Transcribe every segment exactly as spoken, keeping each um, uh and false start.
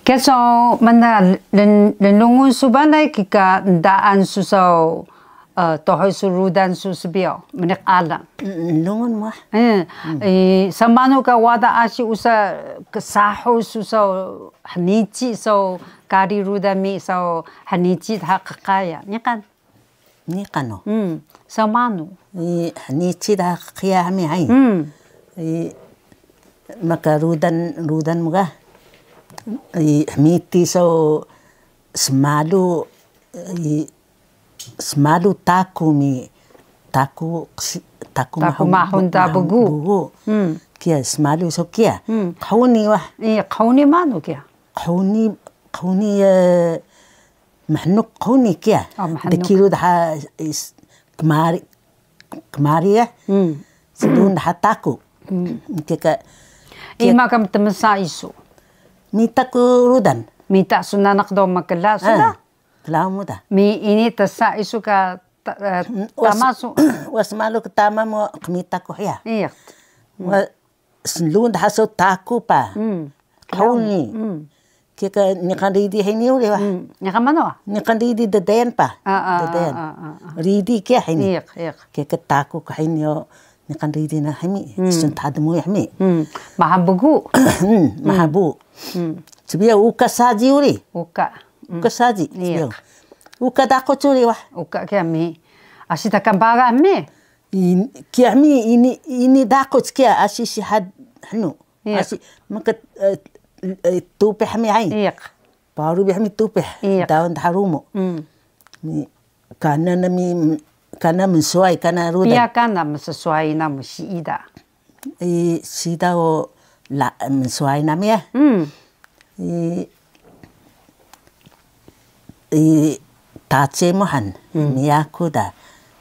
Keso mana lnlungun su balay kika ndaan su saw, tuhuy su rudan su sbiyaw, mniq alang. Lnlungun mu ah. Samanu ka wada asi usa ksahu su saw hnici saw kari rudan mi saw hnici dha qqaya. Niqan? Niqan o. Samanu. Hnici dha qqaya hmi hay. Maka rudan, rudan mu ga. Hmiti saw smalu, smalu taku mi, taku, taku mahun ta bgu. Kiya smalu saw kiya. Qhuni wah. Qhuni manu kiya? Qhuni, qhuni, mhnuk qhuni kiya. Dkiru dha kmari, kmari ya. Slun dha taku. Kika, ima ka mtmsa isu? Mita ku rudan. Mita su nanaq do mkla su da. Klaun mu da. Mi ini tsa isu ka tama su. Was malu ka tama mu qmita ku hiya. Iya. Slun dha saw taku pa. Qhuni. Kika niqan ridi hini uri wa. Niqan manu wa? Niqan ridi ddeen pa. Ddeen. Ridi kiya hini. Kika taku ka hini o niqan ridi na himi. Sun ta dmuy himi. Maha bgu. Maha bu. Cbiyaw uka saji uri. Uka. Uka saji. Cbiyaw. Uka daquc uri wa. Uka kiya mi. Asi ta ka baga mi. Kiya mi ini, ini daquc kiya asi sihad hnu. Asi maka tupih mi ay. Paru bi hmi tupih. Daun dha rumu. Mi kana nami, kana mnsuway kana rudan. Piya kana mssuway namu siida? Siida o la mnsuway nami ya. I tace mu han, mi yaku da,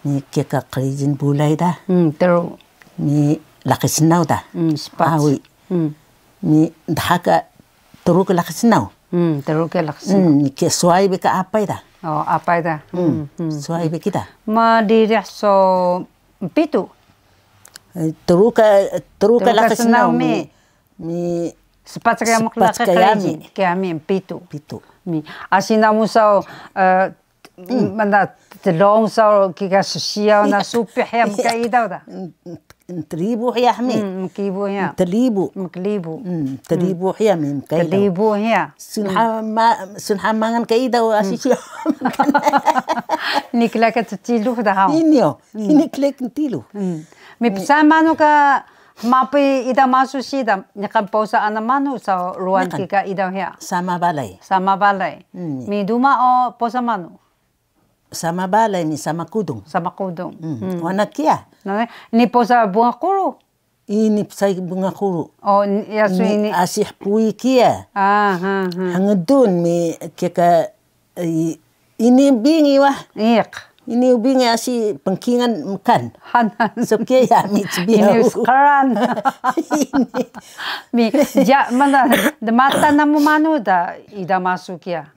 mi kika qrijin bulay da. Teru. Mi laqi snaw da. Spac. Awi. Mi dha ka teru ka laqi snaw. Teru ka laqi snaw. Mi kika sway bi ka apay da. O, apay da. Sway bi kida. Ma dirih so mpitu. Teru ka, teru ka laqi snaw mi. Mi spac ka yami, laqi qrijin, ka yami mpitu. Pitu. Mi asi namu saw, mana tlung saw kika ssiyaw na supih hiya mka idaw da. Ntribu hiya mi. Mkibu hiya. Ntribu. Mklibu. Ntribu hiya mi mka idaw. Ntribu hiya. Sun ha mangan ka idaw asi siyaw. Ini kla ka ttilu da haw. Ini o. Ini kla ka ttilu. Mi psaan manu ka Hmapuy ida masu siida, niqan posa ana manu saw ruwan kika idaw hiya? Sama balay. Sama balay. Mi duma o posa manu? Sama balay mi sama kudung. Sama kudung. Wana kiya. Ini posa bunga quru? Ini psai bunga quru. O, yasu ini. Asi hpuy kiya. Hngdun mi kika Ini bingi wah. Iq. Ini bingi asi pnkingan mkan. Hanan. So kiya yami cbiyaw. Ini sqaran. Mi ja mana dmatan namu manu da ida masu kiya.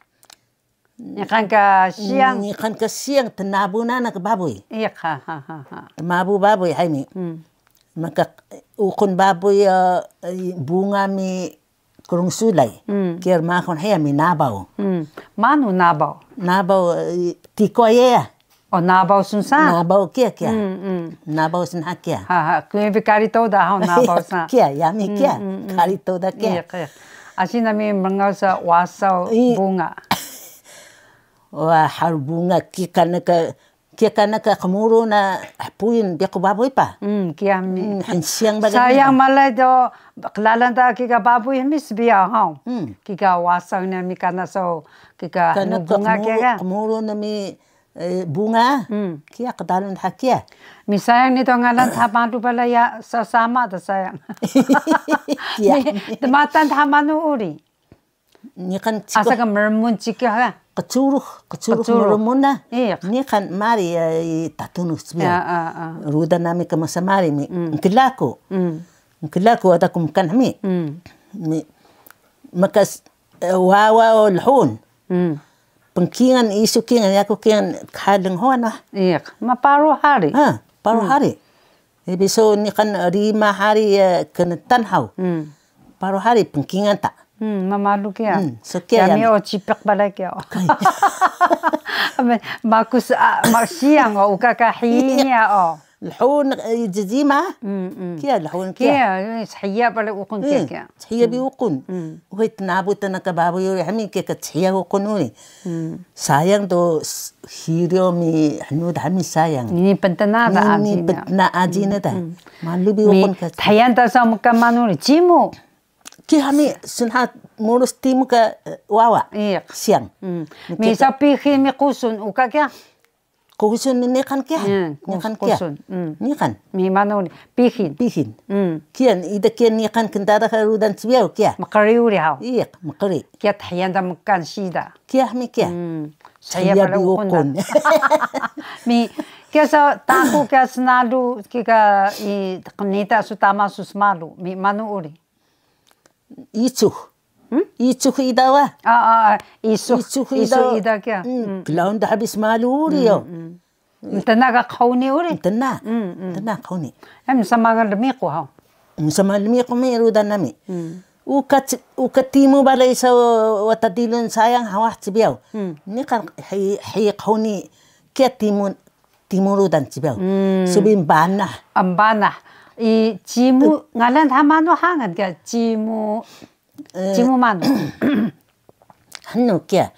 Niqan ka siyang. Niqan ka siyang tnabu nanaq babuy. Iq, ha ha ha. Tmabu babuy hay mi. Maka uqun babuy bunga mi Krung sulay. Kiya rmahun hiya mi nabaw. Manu nabaw? Nabaw tikuy ya. O, nabaw sun sa? Nabaw kiya kiya. Nabaw sun ha kiya. Ha ha, kuyubi kari Toda haw nabaw sa. Kiya yami kiya. Kari Toda kiya. Asi nami mrngaw sa wasaw bunga. Wa, haru bunga kika naka Kiya kana ka qmuru na hpuyin biqu babuy pa. Kiya mi. Hnsiyang baga. Sayang malay do qlalan ta kika babuy mi sbiyaw haw. Kika wasaw na mi kana so kika bunga kiya ka. Qmuru na mi bunga. Kiya qdalan dha kiya. Mi sayang ni do ngalan dha malu balay ya so sama do sayang. Kiya. Mi dmatan dha manu uri. Niqan cikuh. Asa ka mrmun cikuh ha. Qcurux, qcurux mrmun na. Niqan mari tatunux cbiyaw. Rudan nami ka masa mari mi. Nkla ku. Nkla ku wada ku mkan hmi. Mi maka wawa o lhun. Pnkingan isu kingan yaku kingan khaleng huwa na. Iq, ma paru hari. Ha, paru hari. Ebi so niqan rima hari kntan haw. Paru hari pnkingan ta. Hmm, mamalu kiya. Hmm, so kiya yami. Yami o cipiq balay kiya o. Makus, ah, ma-, siyang o, uka ka hiyi niya o. Lhun, eh, jijima. Hmm, hmm. Kiya lhun kiya. Kiya, eh, shiya balay uqun kiya, hmm, kiya. Shiya bi uqun. Hmm. Uxe tnabu tna ka babuy uri hami kiya ka shiya uqun uri. Hmm. Sayang do s-, hiryo mi hnu da hami sayang. Ini pntna da aji na. Ini pntna aji na da. Hmm, hmm. Malu bi uqun ka. Thayan ta sa mkan manu uri, cimu. Ki hami snha murus timu ka, eh, wawa. Iya. Siyang. Hmm. Mi sa pixin mi qusun uka kiya. Qusun ni niqan kiya. Hmm, niqan kiya. Qusun. Hmm. Niqan. Mi manu ni pixin. Pixin. Hmm. Kiya ida kiya niqan kndadax rudan cbiyaw kiya. Mqri uri haw. Iya, mqri. Kiya thayan da mkan sida. Kiya hami kiya. Hmm. Saya pala uqun. Mi kiya sa taku kiya snalu kiya i qnita su tama su smalu. Mi manu uri. Icux. Hmm? Icux ida wa. Ah, ah, ah, icux. Icux ida. Icux ida kiya. Hmm. Hmm. Klaun da habis malu uri yo. Hmm, hmm. Mtna ka qhuni uri. Mtna. Hmm, hmm. Mtna qhuni. Em sama lmiqu haw. Sama lmiqu mi rudan nami. Hmm. Uka c-, uka timu balay sa wata dilun sayang hawah cbiyaw. Hmm. Niqan hi, hi qhuni kiya timu, timu rudan cbiyaw. Hmm. Subin banah. Am banah. I cimu, ngalan dha manu hangan kiya cimu, eh, cimu manu. Hnu kiya,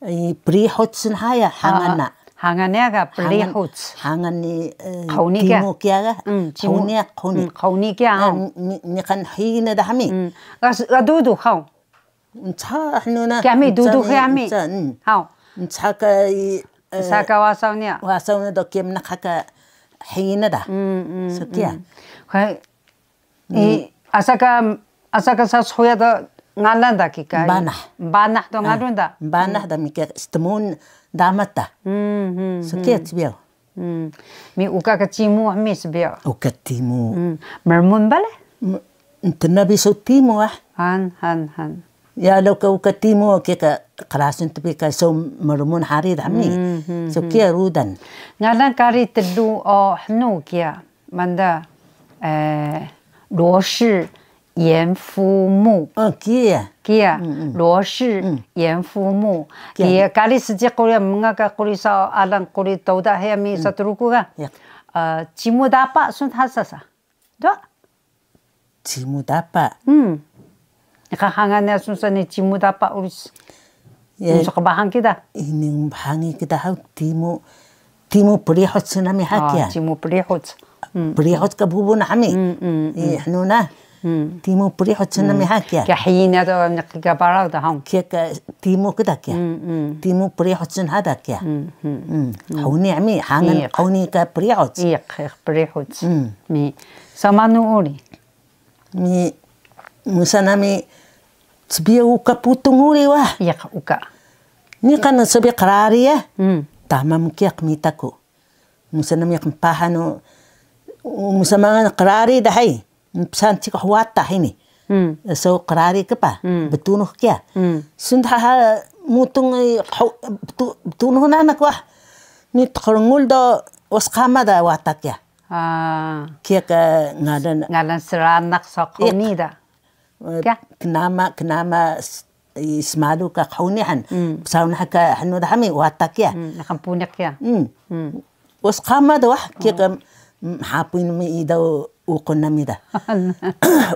i prihuc snhaya hangan na. Ah, hangan niya ka prihuc. Hangan, hangan ni, eh, qhuni kiya. Timu kiya ga. Hmm, cimu. Qhuni, qhuni. Hmm, qhuni kiya, eh, haw. Ni, ni, niqan hina da hami. Hmm. Ga s-, ga dudu haw. Nca hnu na. Kiya mi, dudu kiya mi. Nca, hmm. Haw. Nca ka i, eh, nca ka wasaw niya. Wasaw niya do kiya mnaq ka hina da. Hmm, hmm, so kiya. Hmm. Kay, i, asa ka, asa ka sa shuya do ngalan da ki ka. Banah. Banah do ngalun da. Banah da mi kiya stmun damat da. Hmm, hmm, so kiya cbiyaw. Hmm. Mi uka ka cimu mi sbiyaw. Uka timu. Hmm. Mrmun balay? M-, ntna bi so timu ah. Han, han, han. Ya lo ka uka timu kiya ka qrasun tbi ka so mrmun hari da mi. Hmm, hmm, so kiya rudan. Ngalan kari tlu o hnu kiya. Manda, eh, 罗氏 严夫木. Oh, kiya. Kiya, mm, mm, 罗氏 mm, 严夫木. Kiya. Kiya, kari seejiq quri, mnga ka quri sa alang quri Toda hiya mi, mm, sa Truku ka. Ya. Eh, cimu dapa sun hasa sa. Do? Cimu dapa. Hmm. Ika hangan niya sun sa ni cimu dapa uris. Ya. Musa qbahang kida. Ini qbahangi kida haw timu, timu prihuc nami ha kiya. Ah, timu prihuc. Hmm. Prihuc ka bubu nami. Hmm, hmm, hmm. Eh, hnu na. Hmm. Timu prihuc nami ha kiya. Kiya hiyi niya do niq ka baraw da haw. Kiya ka timu kida kiya. Hmm, hmm. Timu prihuc na da kiya. Hmm, hmm. Hmm. Hmm. Qhuni ami hangan, iya, qhuni ka prihuc. Iya, ka prihuc. Hmm. Mi, samanu uri. Mi, musa nami cbiyaw uka putung uri wa. Iya, uka. Niqan cbiyaw qrari ya. Hmm. Tama mu kiya qmita ku. Musa nami qmpahan u, musa mangan qrari da hay. Mpsan cikuh wata hini. Hmm. So qrari kpa, hmm, btunux kiya. Hmm. Sun dha ha mutung i qhu-, btu-, btunux nanak wa. Mi tqrngul do, wa sqama da wata kiya. Ah. Kiya ka ngalan. Ngalan sranak so qhuni da. Eh, kiya? Knama, knama s-, i smalu ka qhuni han. Mm. Psaun ha ka hnu da hami, wata kiya. Mm, naqan puniq kiya. Mm. Mm. Wa sqama da wa, kiya ka, mm, hapuy nami idaw uqun nami da.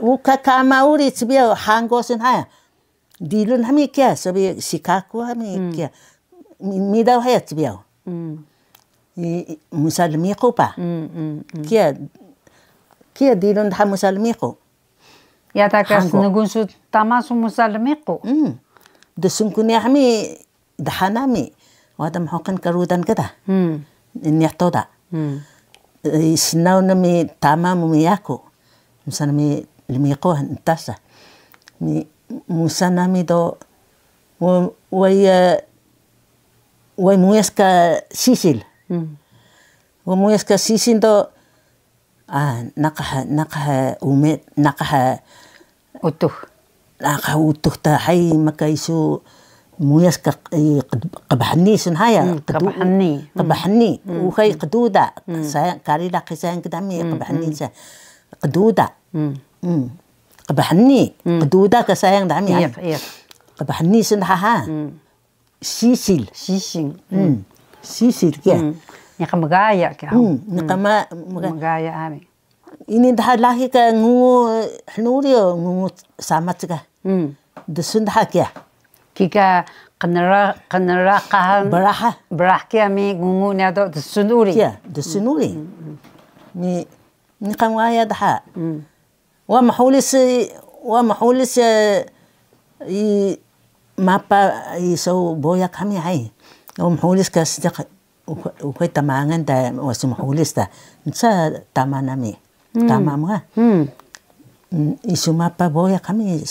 Uka kama uri cbiyaw hanggo sun ha. Dilun hami kiya, sabi sikaku hami kiya. Mi-, midaw haya cbiyaw. Mm. I, i, musa lmiqu pa. Mm, mm, mm. Kiya, kiya dilun dha musa lmiqu. Ya, ta ka hanggo. Snegun su tama su musa lmiqu. Mm. Dsun ku niya hami, dha nami. Wada mhuqil ka rudan kida. Mm. Niya Toda. Mm. Eh, snaw nami tama mu mi yaku. Musa nami lmiqu ntasa. Mi, musa nami do, wa-, wai, eh, wai muyas ka sisil. Hmm. Wai muyas ka sisil do, ah, naqah, naqah ume, naqah utux. Naqah utux ta hay maka isu muyas ka, i, qb-, qbhni sun haya. Hmm, qdu-, qbhni. Hmm. Qbhni. Hmm. Uxay qduda. Hmm. Saya, kari laqi sayang kdami, hmm, qbhni, hmm, sa. Qduda. Hmm. Hmm. qbhni, qduda ka sayang dami. Qbhni sun dha ha. Sisil. Sisil. Sisil kiya. Niqan mgaya kiya. Niqan mgaya. Mgaya ami. Ini dha lahi ka ngungu hnuri o, ngungu samac ka. Dsun dha kiya. Kika qnraqahan brah. Brah kiya mi ngungu niya do dsun uri. Kiya, dsun uri. Mi niqan waya dha. Wa mhulis, wa mhulis, i mapa i so boyak kami hay. Wa mhulis ka sediq uxay tama mangan da, wa so mhulis da. Nsa tama nami. Tama mu ha. Isu mapa boyak kami,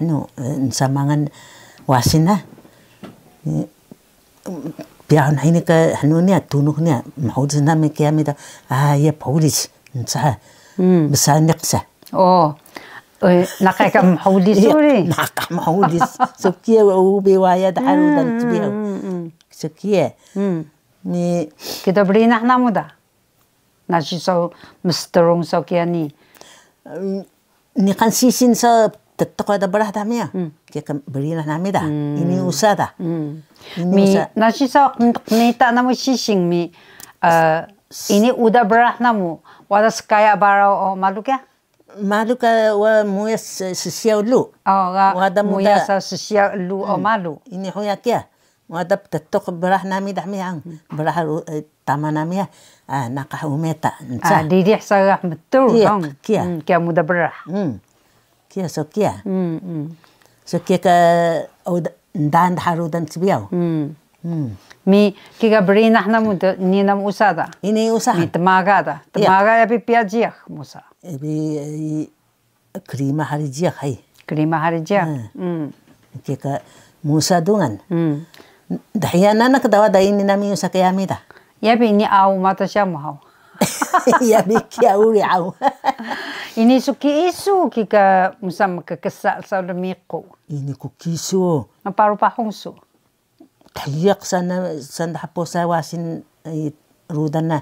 hnu, nsa mangan wasin na. Piyahun hini ka hnu niya, tunux niya, mhulis nami kiya mi da, a, iya mhulis, nsa, bsaniq sa. O, naqah ka mhulis uri. Naqah mhulis. So kiya ubi waya da haru dan cbiyaw. So kiya. Mi. Kida brinah namu da? Nasi so mstrung so kiya ni. Niqan sisin so ttuq da brah dami ya. Kiya ka brinah nami da. Ini usa da. Mi nasi so qnita namu sisin mi, ini uda brah namu, wada skaya baraw o malu kiya? Malu ka wa muyas ssiyaw lu. Wada muda. Muyas ssiyaw lu o malu. Ini huya kiya. Wada pttuq brah nami da mi ang. Brah tama nami ya. Naqah umeta. Nsa. Ririh saga mtur. Kiya. Kiya muda brah. Kiya so kiya. So kiya ka ndaan dha rudan cbiyaw. Mi kika brinah namu ni namu usa da. Ini usa. Mi tmaga da. Tmaga ya bi piya jiyax musa. Bi Krima hari jiyax hay. Krima hari jiyax. Kika musa dungan. Dhiya nanaq da wada ini nami usa ka yami da. Yabi ini aw mata siya mu haw. Yabi kiya uri aw. Ini su kiisu kika musa mkksa saw lmiqu. Ini ku kiisu. Maparu pahung su. Thiyaq sana, sanda hapo sa wasin, rudan na.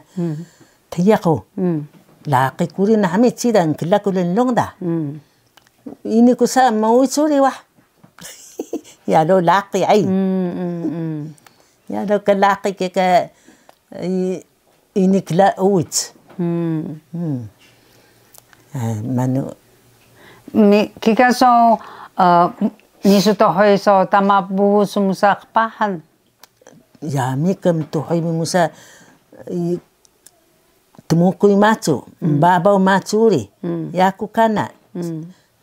Thiyaq o. Laqi kuri na hami cida nkla ku lnlung da. Ini ku sa mau suri wah. Ya lo laqi ay. Ya lo ka laqi ke ka, ini kla uic. Manu. Mi kika so, ni su tuhuy so tama bubu su musa qpahan. Ya mi ka mtuhuy mi musa, tmukuy macu, babaw macu uri. Yaku kana.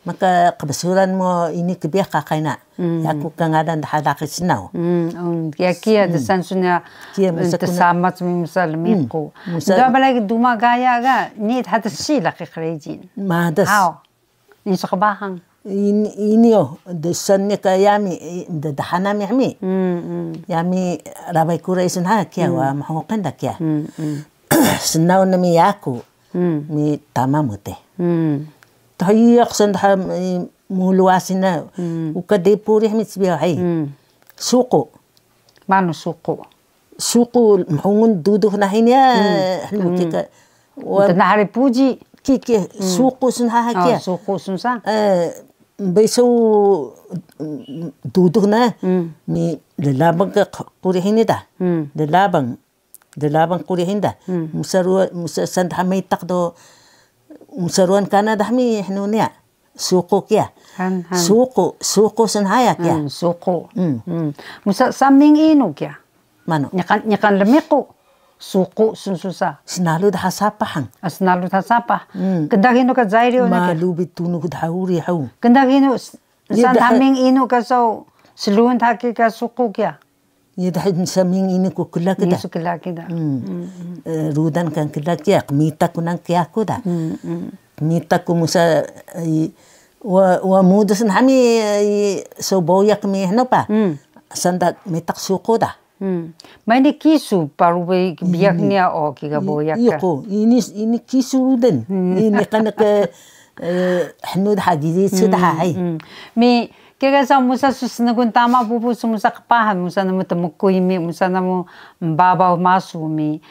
Maka qbsuran mu ini kbiyax qaqay na. Yaku ka ngalan dha laqi snaw. Kiya kiya dsan su na. Kiya musa kuna. Tsamat mi musa lmiqu. Musa. Dua balay duma gaya ga ni dha dsi laqi qrijin. Madas. Aw. Ni sqbahang. Ini o dsan ni ka yami, dha nami hmi. Yami rabay kura isun ha kiya wa mhuqil da kiya. Snaw nami yaku. Mi tama mu te. Thiyaq san dha, mulu wasin na. Uka de purih mi cbiyaw hay. Suqu. Manu suqu? Suqu mhungun dudux na hini ya. Hnu kika. Tna hari puji. Kiki suqu sun ha kiya. Suqu sun sa. Beso dudux na. Mi llabang ka quri hini da. Llabang. Llabang quri hini da. Musa ruwan, musa san dha metaq do, musa ruwan kana da mi hnu niya. Suqu kiya. Suqu, suqu sun haya kiya. Suqu. Musa saming inu kiya. Manu? Niqan, niqan lmiqu. Suqu sun su sa. Snalu dha sapah han. Snalu dha sapah. Kndadax inu ka zairiw na kiya. Malu bi tunux dha uri haw. Kndadax inu, san dha ming inu ka so, slun dha ki ka suqu kiya. Iya dha saming ini ku kla kida. Ini su kla kida. Rudan kan kla kiya, qmita ku nang kiya ku da. Qmita ku musa, wa, wa mudus nami, so boyak mi hnu pa. Sanda metaq suqu da. Mani kisu paru be biyak niya o kiga boyak ka. Iyo ku, ini, ini kisu rudan. Ini kana ka, hnu dha gidi su dha hay. Mi Kika sa musa su snegun tama bubu su musa qpahan, musa namu tmukuy mi, musa namu mbabaw masu mi,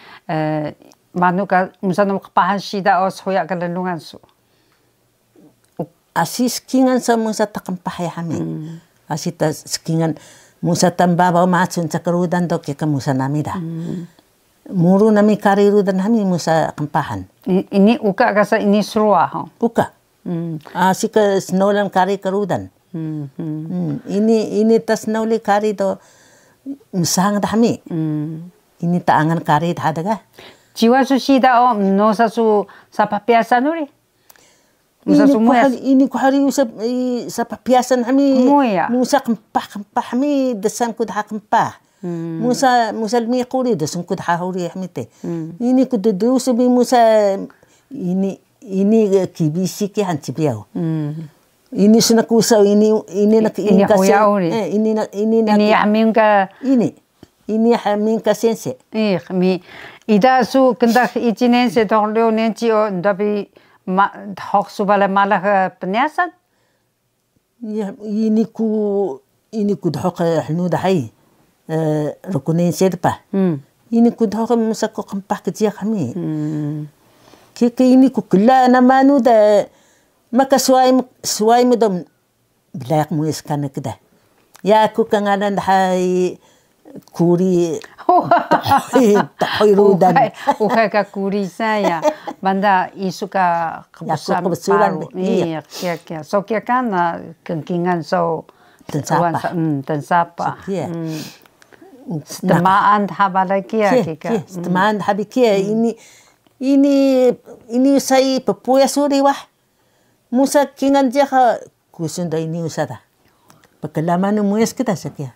manu ka, musa namu qpahan siida o shuya ka lnlungan su. Asi skingan sa musa ta qmpah ya hami. Asi ta skingan musa ta mbabaw macun caka rudan do kika musa nami da. Muru nami kari rudan hami musa qmpahan. I-, ini uka ka sa ini sruwa ho? Uka. Asi ka snolan kari ka rudan. Ini, ini ta snoli kari do msang da hami. Ini ta angan kari da hada ga. Ciwa su sida o, mnosa su sapah piyasan uri? Musa ini su ku muyas. Hari, ini ku hari usa, i, sapah piyasan hami. Muya. Musa qmpah, qmpah hami, desan ku daha qmpah. Musa, musa lmi quri, desan ku daha huri hami te. Ini ku dedu sebi musa, ini, ini, eh, kibisi ki han cibiyaw. Ini suna kusa, ini, ini nak ini ingka huya sen-, uri. Eh, ini nak, ini nak ini ya hami ka. Ini. Ini hami ka sensei. Ih, mi, ida su kndax ichi nensi dhoq ryo nenci o, ndabi ma, dhok su bale malax, eh, pnyasan? Ya, ini ku, ini ku dhok, eh, hnu da hai. Eh, rukun nensi dpa. Ini ku dhok musa ku qmpah kjiyax hami. Kika ini ku kla na manu da, maka swai, swai mu dom, Blaq muyas kana kida. Yaku ka ngalan dha i kuri. Tuhuy, tuhuy rudan. Uxay, uxay ka kuri saya. Banda isu ka qbsuran paru. Iya, kiya, kiya. So kiya kana kngkingan so tnsapah. Tnsapah. Stmaan dha balay kiya kika. Stmaan dha bi kiya. Ini, ini, ini saya ppuyas uri wah. Musa kingal jiyax ka kusun do ini usa da. Pkla manu muyas kida sa kiya.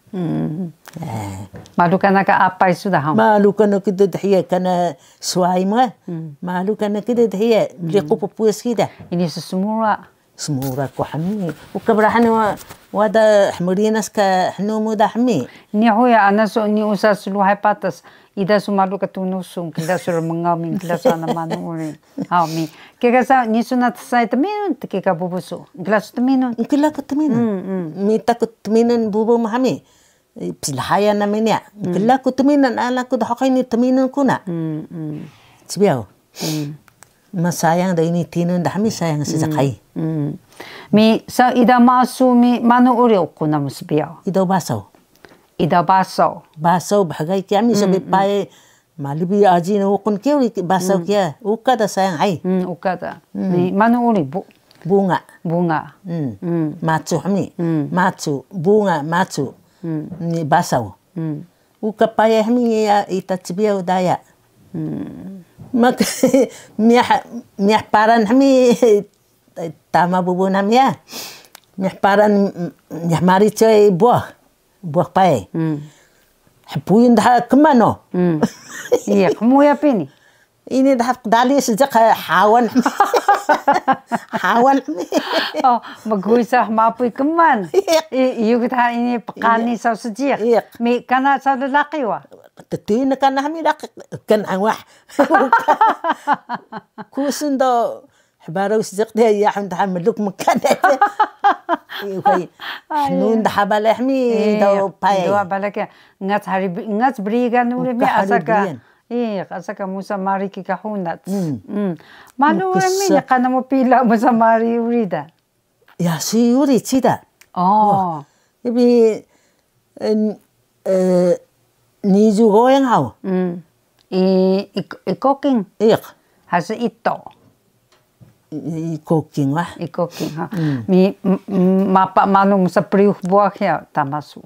Malu kana ka apay su da hang. Malu kana kida dhiya kana swai mu. Malu kana kida dhiya. Mliqu ppuyas kida. Ini ssmura. Smura ku hmi. Uka brahan wa, wada hmrinas ka hnu mu da hmi. Ini huya ana su ini usa sluhay patas. Ida su malu ka tunux su, kida su rmngaw mi, kida su ana manu uri. Haw mi. Kika sa, ini su na tsai tminun, kika bubu su. Kila su tminun. Kila ku tminun. Mita ku tminun bubu mu hami. Pslhayan nami niya. Kila ku tminun, ala ku dhuq ini tminun ku na. Cbiyaw. Ma sayang do ini tinun da hami sayang seediq hay. Mi sa ida masu mi manu uri uqun namu sbiyaw? Ida basaw. Ida basaw. Basaw bhgay kiya mi sabi paye. Malu bi aji na uqun kiya uri basaw kiya. Uka da sayang hay. Uka da. Mi manu uri bu-, bunga. Bunga. Macu hami. Macu, bunga, macu. Ni basaw. Uka paye hami ya ita cbiyaw daya. Mak miyah, miyah Paran hami tama bubu nami ya. Miyah Paran, miyah maric coy buah. Buah paye. Hpuyun dha kman o. Iya, kmuya pini. Ini dha dali seediq hawan. Hawan. Oh, mguy sa mapuy kman. Iya. I, iyu kita ini pqani saw seediq. Iya. Mi kana saw llaqi wa? Ttuna kana hami laqi kan anwah. Kusun do hbaraw seediq diya, iya hmda mluk mkan diya. Iya, hnun dha balay hmi do paye. Dua balay kiya. Ngac hari bi-, ngac brigan uri mi asa ka. Iya, asa ka musa mari kika hunac. Malu uri mi niqan namu pila musa mari uri da. Ya, si uri cida. Oh. Ibi, eh, nizu goyang haw. I, i, i Koking. Iq. Hasi ito. I, i Koking wah. I Koking ha. Mi, m-, m-, mapa manu musa priyux buah ya tama su.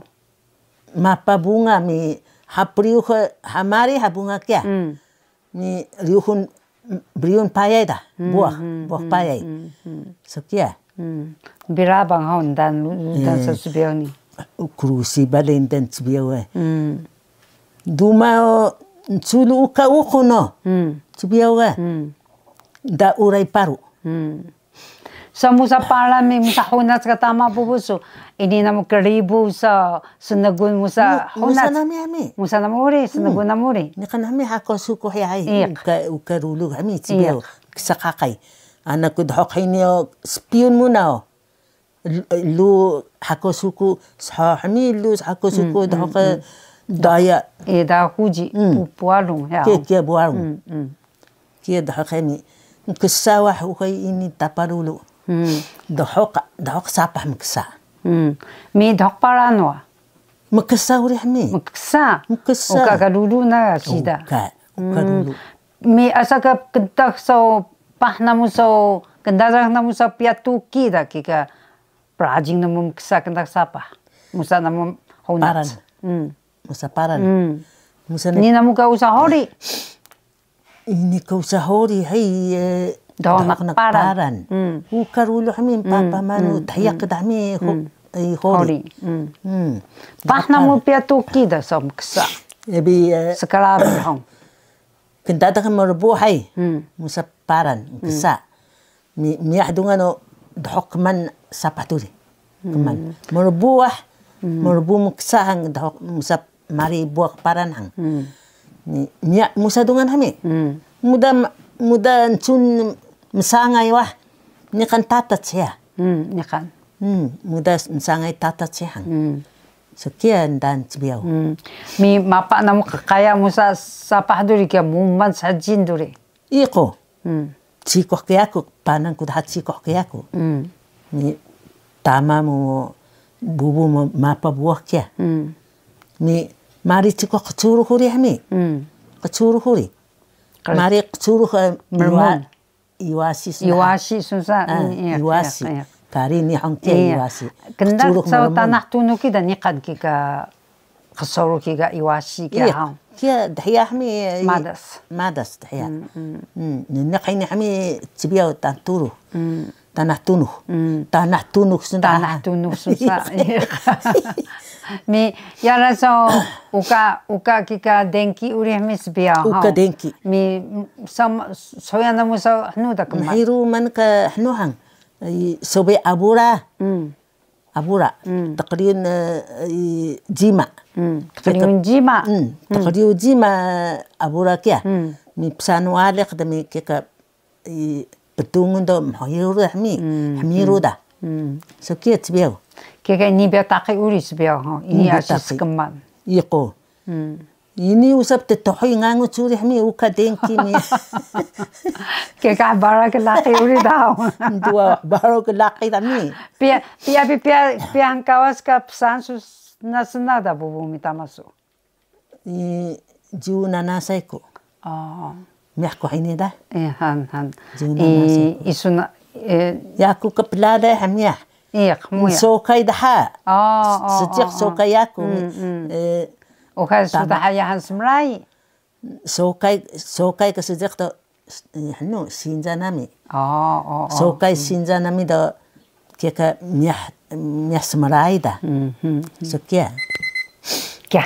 Mapa bunga mi ha priyux ha mari ha bunga kiya. Mi riyuxun briyun payay da, buah, buah payay. So kiya. Birabang haw ndan, ndan so cbiyaw ni. Krusi balay ndan cbiyaw e. Duma o nculu uka uqun o. Cbiyaw e. Da uray paru. Sa musa Paran mi, musa hunac ka tama bubu su. Ini namu kribu sa sngun musa hunac. Musa nami ami. Musa namu uri, sngun namu uri. Niqan nami hako suku hiya hay. Uka, uka rulu hami cbiyaw. Ksa qaqay. Ana ku dhuq hini o spiyun mu na o. Lu hako suku, sha hami lu hako suku dhuq daya. Ida huji, pu-, puarung ya. Kiya, kiya buarung. Kiya dhuq hami. Ksa wah uxay ini tapa rulu. Dhuq, dhuq sapah mksa. Mi dhuq Paran wa? Mksa uri hmi. Mksa? Mksa. Uka ka rulu na ga siida. Uka, uka rulu. Mi asa ka kndadax saw paah namu saw, kndadax namu saw piya tuki da kika prajing namu mksa kndadax sapah. Musa namu hunac. Paran. Musa Paran. Musa ni namu ka usa hori. Ini ka usa hori hay, dhuq naq Paran. Uka rulu hmi papa manu, dhiyaq da hmi hori. Paah namu piya tuki da saw mksa. Ebi, skrabi hug. Kndadax mrbu hay, musa Paran, mksa. Miyah dungan o dhuq kman sapah duri. Kman. Mrbu wah, mrbu mksa hug dhuq musa mari buwax Paran hug. Miyah musa dungan hmi. Muda, muda ncun msangay wah, niqan tatac hiya. Niqan. Muda msangay tatac hiya hug. So kiya ndaan cbiyaw. Mi mapa namu qaya musa sapah duri kiya muman sajin duri. Iqu. Cikuh ka yaku, panan ku daha cikuh ka yaku. Mi tama mu bubu mu mapa buwax kiya. Mi mari cikuh qcurux uri hmi. Qcurux uri. Mari qcurux, Iwasi sun. Iwasi sun sa. Iwasi. Kari Nihon kiya Iwasi. Kndadax saw Tanah Tunux kida niqan kika qsurux kika Iwasi kiya hug. Kiya dhiya hmi. Madas. Madas dhiya. Niq ini hmi cbiyaw Tanah Tunux. Tanah Tunux. Tanah Tunux sun sa. Tanah Tunux sun sa. Mi yara saw uka, uka kika dengki uri hmi sbiyaw hug. Uka dengki. Mi saw, soya namu saw hnu da kma. Mhiru man ka hnu hug. Sobe abura. Abura. Tqriyun jima. Tqriyun jima. Tqriyun jima abura kiya. Mi psanu aliq da mi kika pdungun do mhiru da hmi. Hmiru da. So kiya cbiyaw. Kika ini biyaw taqi uri sbiyaw hug. Ini asi skman. Iqu. Ini usa pttuhuy nganguc uri hmi uka dengki mi. Kika baraw ka laqi uri da hug. Nduwa baraw ka laqi da mi. Piya, piya, piya, piya hngkawas ka psaan su snaw snaw da bubu mi tama su? Jiw nanasay ku. Miyah ku hini da. Han, han. Jiw nanasay ku. Isu na, yaku ka pladay ha miyah. Iya, qmuya. Sokay dha. Seejiq sokay yaku. Uka su dha yahan smray. Sokay, sokay ka seejiq do, hnu, sinza nami. Sokay sinza nami do, kiya ka miyah, miyah smray da. So kiya. Kiya.